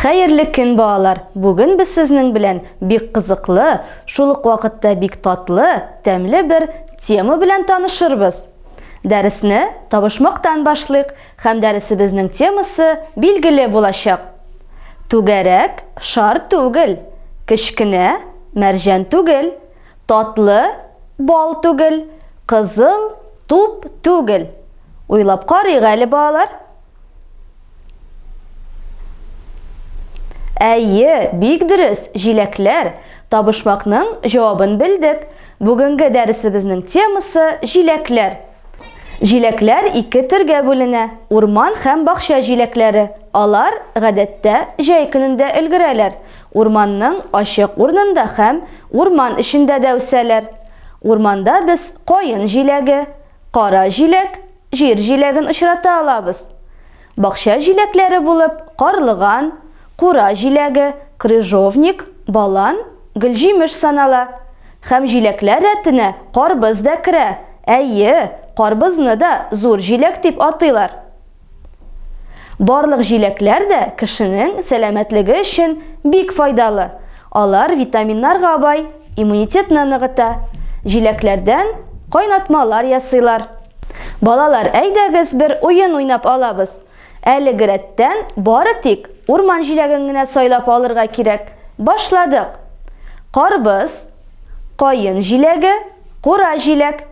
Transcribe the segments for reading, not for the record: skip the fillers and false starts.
Хәерле көн, балалар! Бүген без сезнең белән бик кызыклы, шул ук вакытта бик татлы, тәмле бер тема белән танышырбыз. Дәресне табышмактан башлыйк һәм дәресебезнең темасы билгеле булачак. Түгәрәк шар түгел, кечкенә мәрҗән түгел, татлы бал түгел, кызыл туп түгел. Уйлап карыйк әле, балалар. Әйе, бик дөрес, җиләкләр. Табышмакның җавабын белдек. Бүгенге дәресебезнең темасы җиләкләр. Җиләкләр ике төргә бүленә, урман һәм бакча җиләкләре. Алар, гадәттә, җәй көнендә өлгерәләр. Урманның ачык урынында һәм урман эчендә дә үсәләр. Урманда без каен җиләге, кара җиләк, җир җиләген очрата алабыз. Бакча җиләкләре булып карлыган, кура җиләге, крыжовник, балан, гөлҗимеш санала. Һәм җиләкләр рәтенә карбыз да керә. Әйе, карбызны да зур җиләк дип атыйлар. Барлык җиләкләр дә кешенең сәламәтлеге өчен бик файдалы. Алар витаминнарга бай, иммунитетны ныгыта. Җиләкләрдән кайнатмалар ясыйлар. Балалар, әйдәгез бер уен уйнап алабыз. Әлеге рәттән бары тик урман җиләген генә сайлап алырга кирәк. Башладык. Карбыз, каен җиләге, кура җиләк.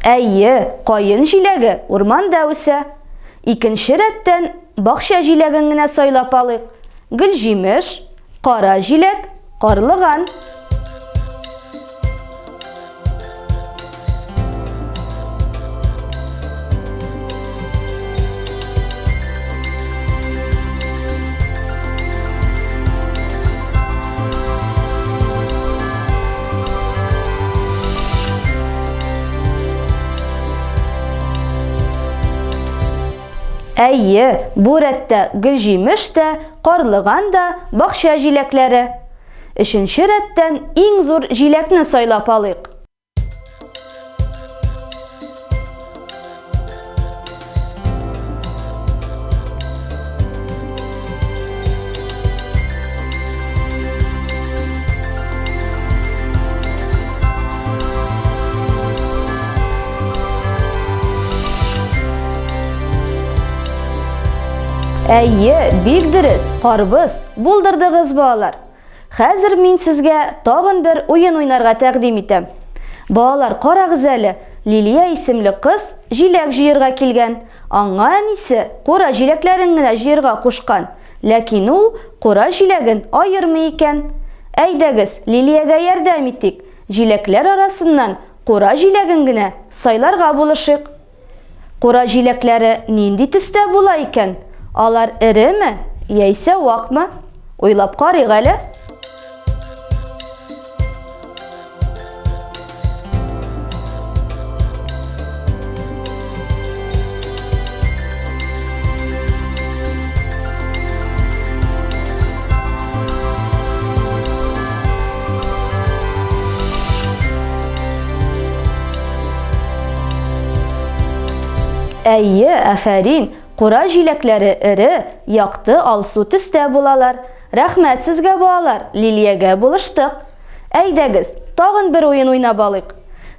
Әйе, каен җиләге урманда үсә. Икенче рәттән бакча җиләген генә сайлап алыйк. Гөлҗимеш, кара җиләк, карлыган. Әйе, бу рәттә гөлҗимеш тә, карлыган да, бакча җиләкләре. Өченче рәттән иң зур җиләкне сайлап алыйк. Әйе, бик дөрес, карбыз, булдырдыгыз, балалар. Хәзер мин сезгә тагын бер уен уйнарга тәкъдим итәм. Балалар, карагыз әле, Лилия исемле кыз җиләк җыерга килгән. Аңа әнисе кура җиләкләрен генә җыерга кушкан. Ләкин ул кура җиләген аермый икән. Әйдәгез, Лилиягә ярдәм итик, җиләкләр арасыннан кура җиләген генә сайларга булышыйк. Кура җиләкләре нинди төстә була икән? Алар эреме, яисә вакмы? Уйлап карыйк әле. Әйе, афәрин, кура җиләкләре эре, якты алсу төстә булалар. Рәхмәт сезгә, балалар, Лилиягә булыштык. Әйдәгез, тагын бер уен уйнап алыйк.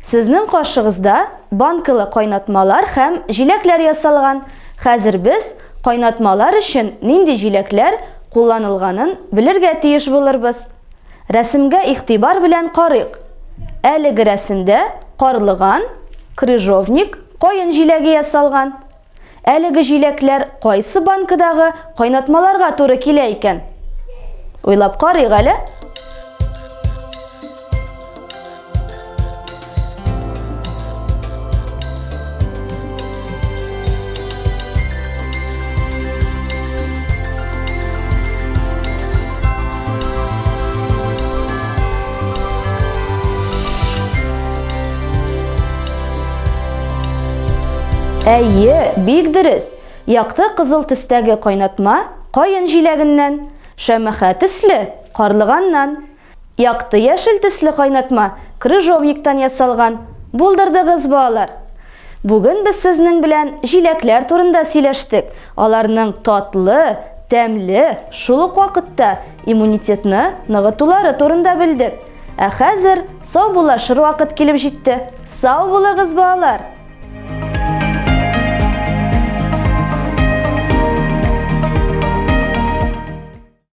Сезнең каршыгызда банкалы кайнатмалар һәм җиләкләр ясалган. Хәзер без кайнатмалар өчен нинди җиләкләр кулланылганын белергә тиеш булырбыз. Рәсемгә игътибар белән карыйк. Әлеге рәсемдә карлыган, крыжовник, каен җиләге ясалган. Әлеге җиләкләр кайсы банкадагы кайнатмаларга туры килә икән? Уйлап карыйк әле. Әйе, бик дөрес. Якты кызыл төстәге кайнатма каен җиләгеннән, шәмәхә төсле, карлыганнан. Якты яшел төсле кайнатма крыжовниктан ясалган. Булдырдыгыз, балалар! Бүген без сезнең белән җиләкләр турында сөйләштек. Аларның татлы, тәмле, шул ук вакытта иммунитетны ныгытулары турында белдек. Ә хәзер саубуллашыр вакыт килеп җитте. Сау булыгыз, балалар!